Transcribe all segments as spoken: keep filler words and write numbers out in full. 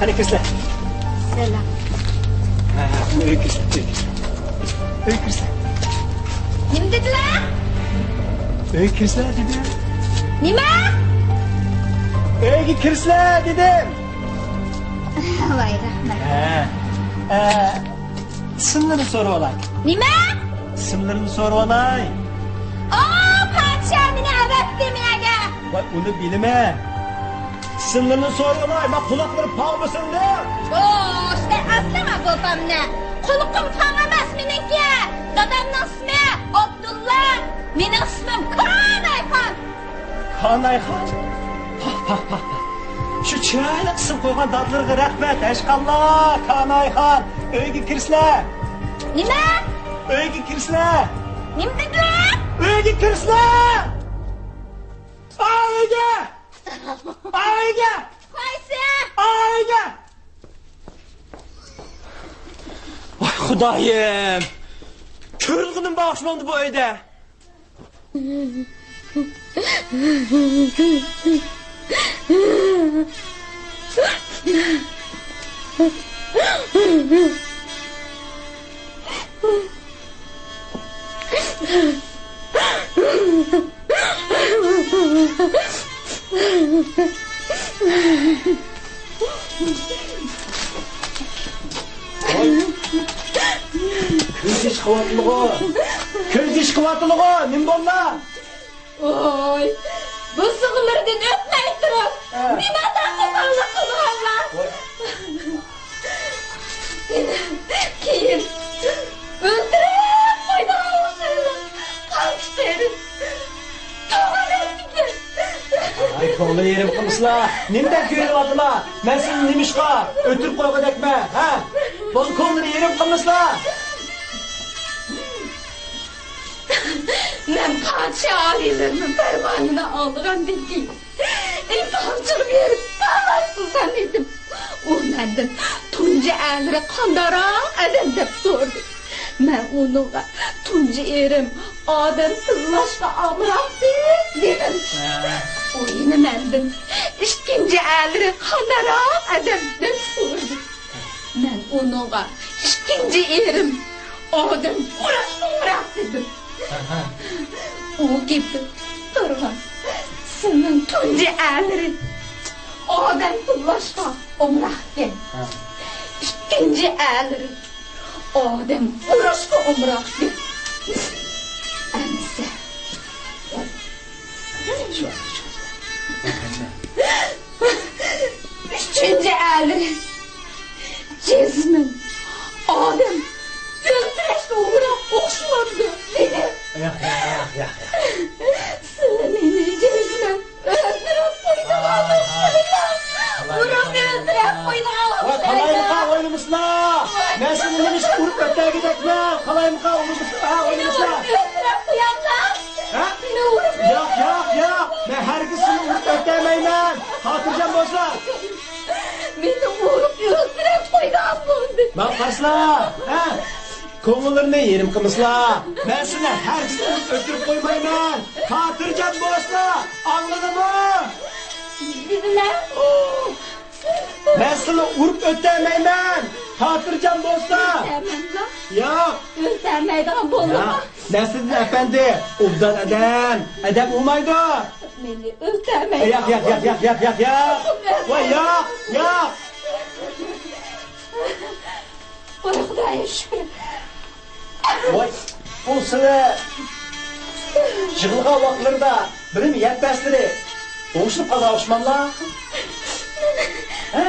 قېنى كىرسىلە. سالام. ھە، ھە، ئۆيگە كىرسىلە، ئۆيگە كىرسىلە. ئۆيگە كىرسىلە. نېمە دېدىلە؟ ئۆيگە كىرسىلە دېدىم. نېمە؟ ئۆيگە كىرسىلە دېدىم. ۋاي، رەھمەت. ھە. ئە، ئىسىملىرىنى سورىۋالاي. نېمە؟ ئىسىملىرىنى سورىۋالاي. ئا، پادىشاھ مېنى ئەۋەتتى مەگە. ۋاي، ئۇنى بىلىمەن. ئىسىملىرىنى سورىۋالاي، ما قۇلاقلىرى پاڭ بولسۇن دە. بوشتا ئاسلىما بوپامنى. قۇلىقىم پاڭ ئەمەس مېنىڭكى. دادامنىڭ ئىسمى ئابدۇللا. مېنىڭ ئىسمىم كانايخان. كانايخان؟ پاھ، پاھ، پاھ، پاھ. شۇ چىرايلىق ئىسىم قويغان دادىلىرىغا رەھمەت، ھەشقاللا، كانايخان. ئۆيگە كىرسىلە. نېمە؟ ئۆيگە كىرسىلە. نېمە دېدىڭ؟ ئۆيگە كىرسىلە. ئا، ئۆيگە. ئا، ئۆيگە. قايسى؟ ئا، ئۆيگە. ۋاي خۇدايىم. كۆرۈلگىنىم بار ئوخشىمامدۇ بۇ ئۆيدە؟ كۆز يېشى قىلىۋاتىدىغۇ. كۆز يېشى قىلىۋاتىدىغۇ. نېمە بولدى؟ ۋوي، بۇ سىغىلىرىدىن ئۆتمەي تۇرۇپ، ھە. نېمانداق قوپاللىق قىلغانلار؟ ۋوي. كېيىن ئۆلتۈرۈپ قويىدىغان ئوخشايلا. قان پىشىرىپ، تۇغۇپ ئۆتتىكەن. ئاي، كۆڭلى يېرىم قىلمىسىلا. نېمىدەپ كۆيۈنۈۋاتىلا؟ مەن سىزنى نېمىشقا ئۆلتۈرۈپ قويغۇدەكمەن، ھە؟ بولدى، كۆڭلىنى يېرىم قىلمىسىلا. مەن پادىشاھ ئالىيلىرىنىڭ پەرمانىنى ئاڭلىغاندىن كېيىن، ئىمتىھانچىغا بېرىپ تاللاش قىلغان ئىدىم. ئۇ مەندىن تۇنجى ئەرلىرى قانداقراق ئادەم دەپ سورىدى. مەن ئۇنىڭغا تۇنجى ئېرىم ئادەم تىللاشقا ئامراقتى دېدىم. ھە. ئۇ يەنە مەندىن ئىككىنچى ئەرلىرى قانداقراق ئادەم دەپ سورىدى. مەن ئۇنىڭغا ئىككىنچى ئېرىم ئادەم ئۇرۇشقا ئامراق دېدىم. ئاھا. ئۇ گېپىنى تۇرغان، سىلىنىڭ تۇنجى ئەرلىرى ئادەم تىللاشقا ئامراقكەن. ھە. ئىككىنچى ئەرلىرى ئادەم ئۇرۇشقا ئامراقكەن. ئەمىسە. ئۈچىنچى ئەرلىرى جەزمەن ئادەم ئۆلتۈرۈشكە ئۇرۇپ ئوخشىمامدۇ دېدى. ياق، ياق، ياق، ياق، ياق. سىلى مېنى جەزمەن ئۆلتۈرۈپ قويىدىغان ئوخشايلا. ئۇرۇپ ئۆلتۈرۈپ قويىدىغان ئوخشايلا. ۋاي، قالايمىقان ئوينىمىسىلا. مەن سېنى نېمىشقا ئۇرۇپ ئۆتەرگىدەكمەن؟ قالايمىقان ئوينىمىسىلا. مېنى ئۇرۇپ ئۆلتۈرۈپ قوياملا. ھە؟ مېنى ئۇرۇپ ياق، ياق، ياق. مەن ھەرگىز سېنى ئۇرۇپ ئۆتەلمەيمەن. خاتىرجەم بولسا. مېنى ئۇرۇپ ئۆلتۈرۈپ قويغان بولدى. ماڭا قارىسىلا. ھە؟ كۆڭۈللىرىنى يېرىم قىلمىسىلا. مەن سېنى ھەرگىز ئۇرۇپ ئۆلتۈرۈپ قويمايمەن. خاتىرجەم بولسا. ئاڭلىدىڭمۇ؟ دېدىلە. مەن سېنى ئۇرۇپ ئۆلتۈرمەيمەن. خاتىرجەم بولسا. ئۆلتۈرمەيمەنلا. ياق. ئۆلتۈرمەيدىغان بولدۇڭمۇ؟ ياق. نەسرىدىن ئەپەندى ئوبدان ئادەم. ئادەم ئۇرمايدۇ. مېنى ئۆلتۈرمەيدىغان. ياق، ياق، ياق، ياق، ياق، ياق، ياق. ۋاي، ياق، ياق. ۋاي خۇدايىم شۈكۈر. ۋاي، ئۇ سىلى يىغلىغان ۋاقىتلىرىدا بىرىمۇ يەپ بەرسىلى، ئوڭشىلىپ قالغان ئوخشىماملا؟ ھە؟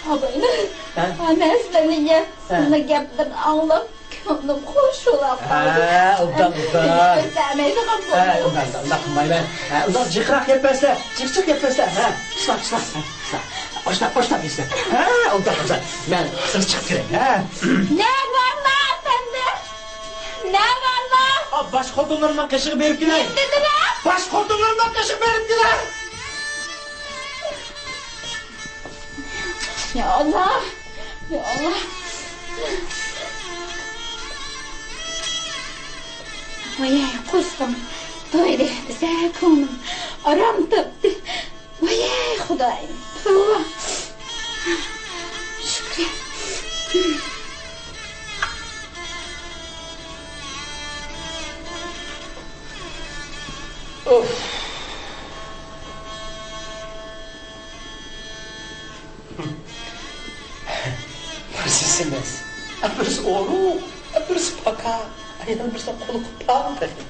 ئاباينىڭ ھە؟ ھەممە سىلىنى يەپ، ھە. سىلىنىڭ گەپلىرىنى ئاڭلاپ، كۆڭلۈم خوش بولاپ قالدى. ھە، ئوبدان، ئوبدان. ئۆتەلمەيدىغان ھە، بولدۇم. ئۇنداق، ئۇنداق قىلمايمەن. ھە، ئۇنداق جىقراق يەپ بەرسە، جىق جىق يەپ بەرسە، ھە، پىسلا، پىسلا، ھە، پىسلا. ئاشتاق، ئاشتاق يېسە. ھە، ئوبدان، ئوبدان. مەن سىرت چىقىپ كىرەي، ھە. نەگە بارلا، ئەپەندىم؟ نەگە بارلا؟ ئا، باش خوتۇنلىرىمنىڭ قېشىغا بېرىپ كېلەي. نېمە دېدىڭىز؟ باش خوتۇنلىرىمنىڭ قېشىغا بېرىپ كېلەي. يا ئاللا! يا ئاللا! ۋايەي، قورسىقىم تويدى دېسە، كۆڭلۈم ئارام تاپتى. ۋايەي، خۇدايىم، توۋا! شۈكرى. ئۇف. بىرسى سېمىز، بىرسى ئورۇق، بىرسى پاكار، يەنە بىرسى قۇلىقى پاڭ تېخى.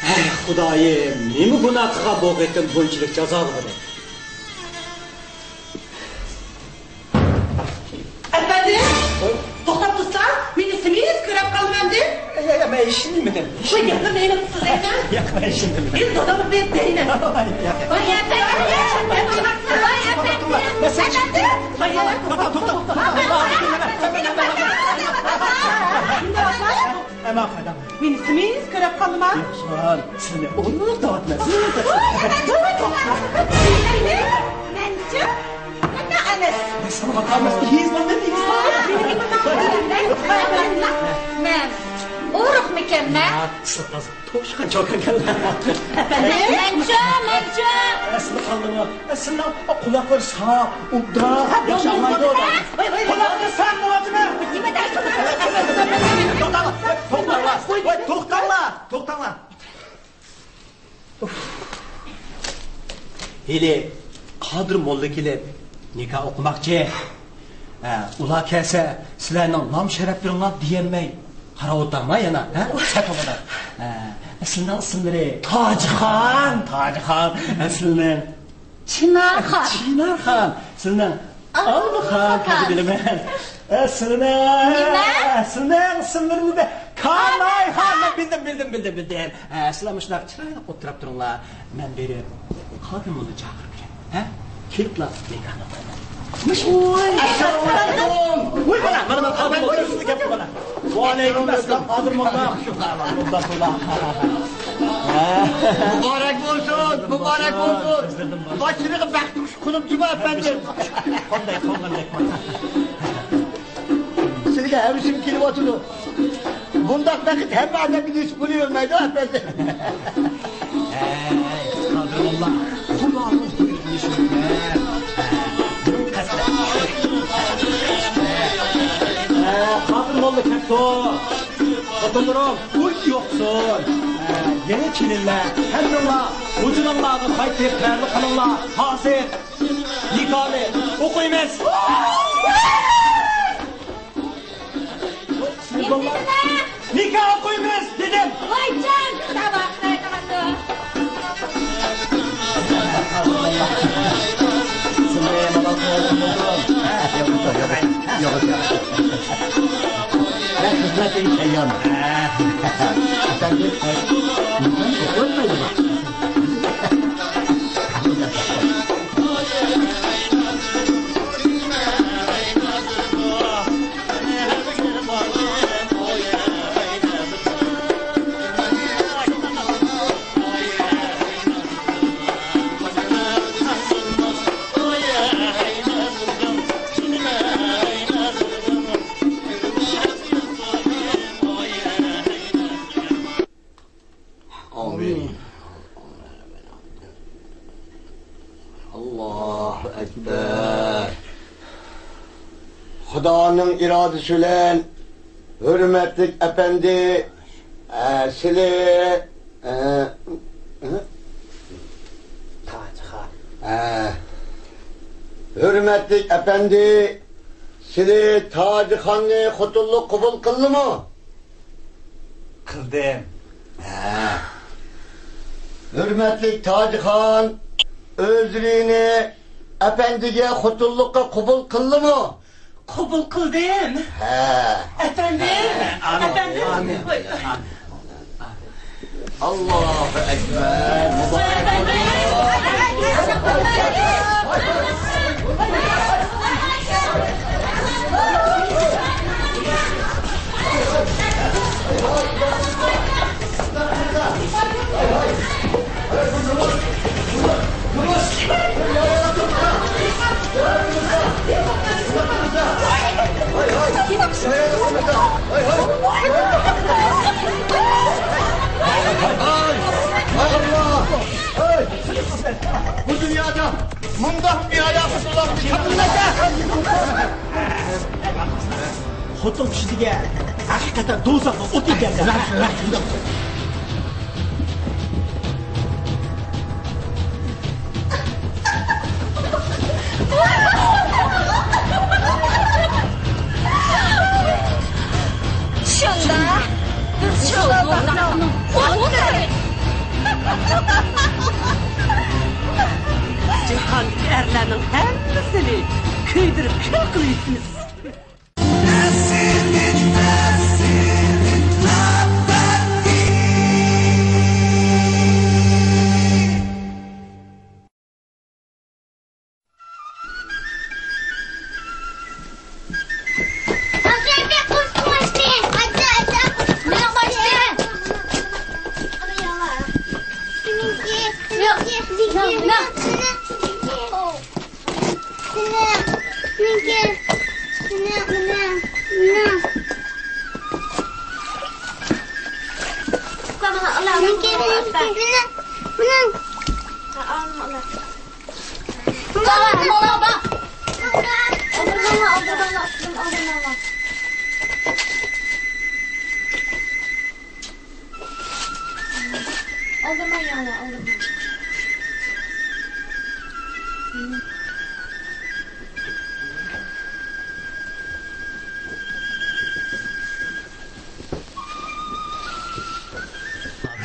ھەي خۇدايىم، نېمە گۇناھ قىلغان بۇ قېتىم بۇنچىلىك جازالىغىنى؟ ئەپەندىم، توختاپ تۇرسا، مېنى سېمىز كۆرۈپ قالمامدى؟ ياق، ياق، مەن ھېچنېمە دېمىدىم. بۇ گەپنى نېمە قىلسىز ئەينەم؟ ياق، مەن ھېچنېمە دېمىدىم. بىز دادام بىلەن دەيمەن. ياق، ياق. ۋاي ئەپەندىم، ۋاي ئەپەندىم، ۋاي ئەپەندىم. مەن سېنى توختا، توختا، توختا. ئەمما قايدام. مېنى سېمىز كۆرۈپ قالدىما؟ ياق، ساڭا سېنى ئورۇق دەۋاتىمەن. مەنچە؟ مەنچە ئەمەس. مەن ساڭا ئەمەس، ئېگىز بولدى، ئېگىز. مەن ئورۇقمىكەنمەن؟ ياق، سىز ھازىر توشقان چوكانكەنلا. ئەپەندىم. مەنچە، مەنچە. ئەسلى قالدىمۇ؟ ئەسلىنىڭ قۇلاقلىرى ساق، ئوبدان ياشاۋاتىدۇ. قۇلاقلىرى ساق دەۋاتىمەن. نېمە دەيسىز؟ توختاڭلار، توختاڭلار، توختاڭلار، توختاڭلار. ئۇف. ھېلى قادىر موللا كېلىپ نىكاھ ئوقۇماقچى. ھە، ئۇلار كەلسە سىلەرنىڭ نام شەرەپلىرىڭلار دېيەلمەي قاراۋۇتامما يەنە، ھە؟ سەپىڭىزدە. ھە، ئەسلىنىڭ ئىسىملىرى؟ تاجىخان. تاجىخان. ئەسلىنىڭ؟ چىنارخان. چىنارخان. سىلىنىڭ؟ ئالمىخان. ئالمىخان. ھازىر بىلىمەن. ئە، سىلىنىڭ؟ نېمە؟ سىلىنىڭ ئىسىملىرىنى بىلدىم. كانايخان. كانايخان. بىلدىم، بىلدىم، بىلدىم، بىلدىم. ئە، سىلەر مۇشۇنداق چىرايلىق ئولتۇراپ تۇرۇڭلار. مەن بېرىپ قادىر موللىنى چاقىرىپ كېلەي. ھە؟ كېلىپلا نىكاھنى ئوقۇيمەن. ۋوي، ئەسسالامۇئەلەيكۇم. ۋوي، مانا، مانا، مانا، قادىر موللا سىزنى گەپ قىلغان. ۋەئەلەيكۇم ئەسسالام، قادىر موللا. مۇبارەك بولسۇن، مۇبارەك بولسۇن. باشلىرىغا بەخت قۇشى قونۇپتىمۇ، ئەپەندىم؟ قانداق قىلغاندەك. سىزگە ھەۋىسىم كېلىۋاتىدۇ. بۇنداق بەخت ھەممە ئادەمگە نېسىپ بولۇۋەرمەيدۇ، ئەپەندىم. ھەي، قادىر موللا، خۇدانىڭ بۇيرۇقىنى شۇ. ھە، قادىر موللا كەپتۇ. خوتۇنلىرىم، ئۇي يوقسۇن. ھە، يېڭى كېلىنلەر، ھەممىڭلار ھۇجرىڭلارغا قايتىپ، تەرلىق قىلىڭلار. ھازىر نىكاھنى ئوقۇيمىز. نېمە دېدىلە؟ نىكاھ ئوقۇيمىز دېدىم. ۋايجان، تاماق قىلايدىغاندۇ. مەن خىزمەت ئۆيى تەييارمەن. ئەپەندىم، ئۆتمەيدۇ. ئامىن. ئاللاھۇ ئەكبەر. خۇدانىڭ ئىرادىسى بىلەن، ھۆرمەتلىك ئەپەندى، ئە، سىلى، ئە، ئە؟ تاجخان. ئە، ھۆرمەتلىك ئەپەندى، سىلى تاجخاننى خوتۇنلۇق قوبۇل قىلدىمۇ؟ قىلدىم. ھە. ھۆرمەتلىك تاجخان ئۆزرىنى ئەپەندىگە خوتۇنلۇققا قوبۇل قىلدىمۇ؟ قوبۇل قىلدىم. ھە. ئەپەندىم، ئەپەندىم. ئاللاھۇ ئەكبەر. مۇبارەك بولسۇن. مۇنداق بىھايا خوتۇنلارنى تاپىمەن. خوتۇن كىشى دېگەن ھەقىقەتەن دوزاخنىڭ ئوتى ئىكەن. 是的，这是我们的。 جاھاندىكى ئەرلەرنىڭ ھەممىسىنى كۆيدۈرۈپ كۈل قىلىۋېتىمىز.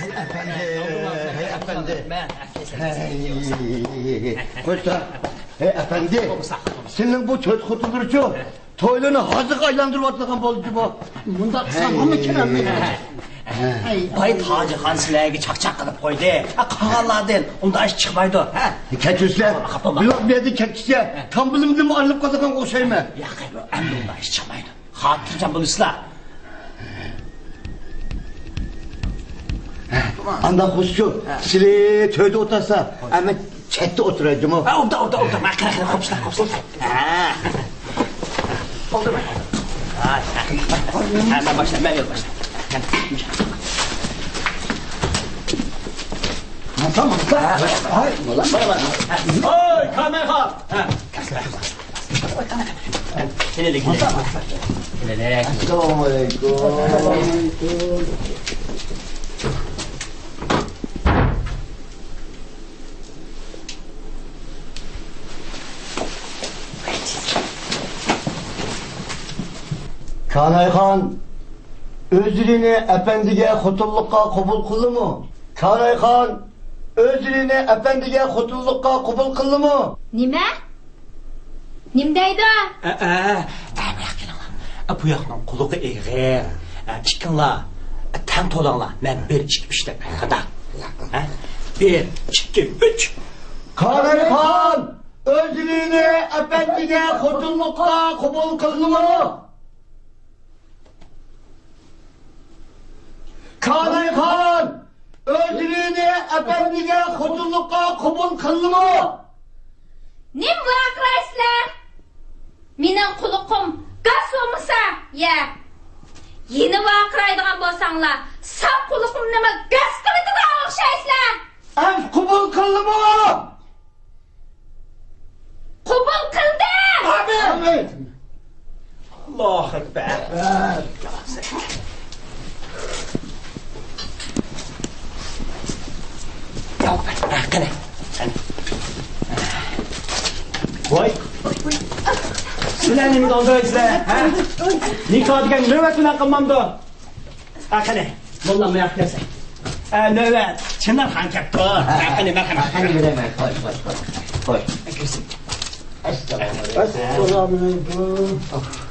ھەي ئەپەندى، ھەي ئەپەندى. ھەي، قويسا. ھەي ئەپەندى، سېنىڭ بۇ تۆت خوتۇنلىرىچۇ تويلىرىنى ھازىغا ئايلاندۇرۇۋاتىدىغان بولدى بۇ. مۇنداق قىلساڭمۇ كېلەلمەيمەن. ھەي. باي تاجىخان سىلەرگە چاقچاق قىلىپ قويدى. ھە، قالغانلاردىن ئۇنداق ئىش چىقمايدۇ. ھە؟ كەچۈرسىلەر. خاپا بولما. بۇلار بۇ يەردە كەتكۈچە تامبىلىمدىنمۇ ئايرىلىپ قالىدىغانغا ئوخشايمەن. ياق، ئەمدى ئۇنداق ئىش چىقمايدۇ. خاتىرجەم بولىسىلەر. ئانداق خوشچۇ، سىلى تۆردە ئولتۇرسا، ئەمە چەتتە ئولتۇراي جۇمۇ. ھە، ئوبدان، ئوبدان، ئوبدان. مانا، قېنى، قېنى، خوپسىلا، خوپسىلا. ھە. ئولتۇرماي. ھە، مەن باشلايمەن، مەن يول باشلايمەن. ماڭسا، ماڭسا. ھە، ھە. ھاي، بالا، بالا، بالا. ھە. ئوي، كامەرخان. ھە. كەلسىلە. كېلەيلى، كېلەيلى. كېلەيلى. ئەسسالامۇ ئەلەيكۇم. كانايخان ئۆزلىرىنى ئەپەندىگە خوتۇنلۇققا قوبۇل قىلدىمۇ؟ كانايخان ئۆزلىرىنى ئەپەندىگە خوتۇنلۇققا قوبۇل قىلدىمۇ؟ نېمە؟ نېمە دەيدۇ؟ ئە، ئە، ئە، بۇياققا كېلىڭلار. ئە، بۇياقنىڭ قۇلىقى ئېغىر. ئە، ئىككىڭلار، ئە، تەڭ تولاڭلار. مەن بىر، ئىككى، ئۈچ دەپ. قانداق؟ ھە؟ بىر، ئىككى، ئۈچ. كانايخان ئۆزلىرىنى ئەپەندىگە خوتۇنلۇققا قوبۇل قىلدىمۇ؟ كانايخان ئۆزلىرىنى ئەپەندىگە خوتۇنلۇققا قوبۇل قىلدىمۇ؟ نېمە ۋارقىرايسىلەر؟ مېنىڭ قۇلىقىم گاس بولمىسا، يە. يەنە ۋارقىرايدىغان بولساڭلار، ساق قۇلىقىمنىمۇ گاس قىلىدىغان ئوخشايسىلەر. ئەمدى قوبۇل قىلدىمۇ؟ قوبۇل قىلدى! ئامىن! ئامىن! ئاللاھۇ ئەكبەر! قېنى، قېنى. ۋاي! سىلەر نېمىگە ئالدىرايسىلەر، ھە؟ نىكاھ دېگەن نۆۋەت بىلەن قىلمامدۇ؟ ھە، قېنى، موللام، ماياق كەلسە. ھە، نۆۋەت چىنارخان كەپتۇ. ھە، قېنى، مەرھەمەت. قېنى، بېرەيمەن. خوش، خوش، خوش. خوش. كىرسۇن. ئەسسالامۇ ئەلەيكۇم. ئەسسالامۇ ئەلەيكۇم.